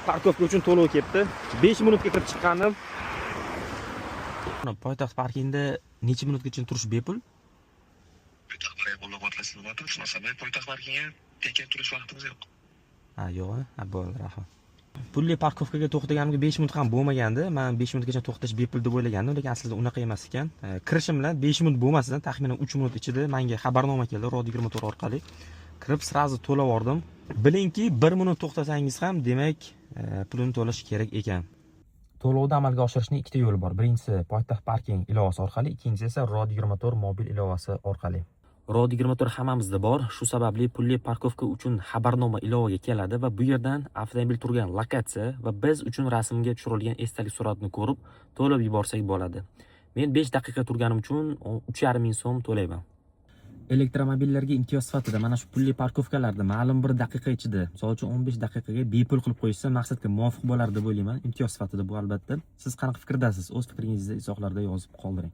Парковка uchun to'lov kelibdi. 5 minutga kirib chiqqandim. Poytaxt parkingda necha minutgacha turish bepul? Poytaxt parking qo'llab-quvvatlash xizmati, masalan, poytaxt parkinga tekin turish vaqtimiz yo'q. Ha, yo'q, ha, bo'ldi, rahmat. Pulli парковка ga to'xtaganimga 5 minut ham bo'lmagandi. Man 5 minutgacha to'xtash bepul deb o'ylagandim, lekin aslida unaqa emas ekan. Kirishim bilan 5 minut bo'lmasidan, taxminan 3 minut ichida menga xabarnoma keldi Rod 24 orqali. Kirib, сразу to'lab yubordim. Bilingki, 1 minut to'xtasangiz ham, demak, pulini to'lash kerak ekan. To'lovni amalga oshirishning ikkita yo'li bor. Birinchisi Poytaxt parking ilovasi orqali, ikkinchisi esa Rod 24 mobil ilovasi orqali. Rod 24 hammamizda bor. Shu sababli pulli парковка uchun xabarnoma ilovaga keladi va bu yerdan avtomobil turgan lokatsiya va biz uchun rasmga tushirilgan esdalik suratni ko'rib to'lab yuborsak bo'ladi. Men 5 daqiqa turganim uchun 3,5 ming so'm to'layman. Elektromobillarga imtiyoz sifatida mana shu pulli парковка larda ma'lum bir daqiqa ichida, misol uchun, 15 daqiqaga bepul qilib qo'yishsa, maqsadga muvofiq bo'lar deb o'ylayman. Imtiyoz sifatida bu, albatta. Siz qanaqa fikrdasiz? O'z fikringizni izohlarda yozib qoldiring.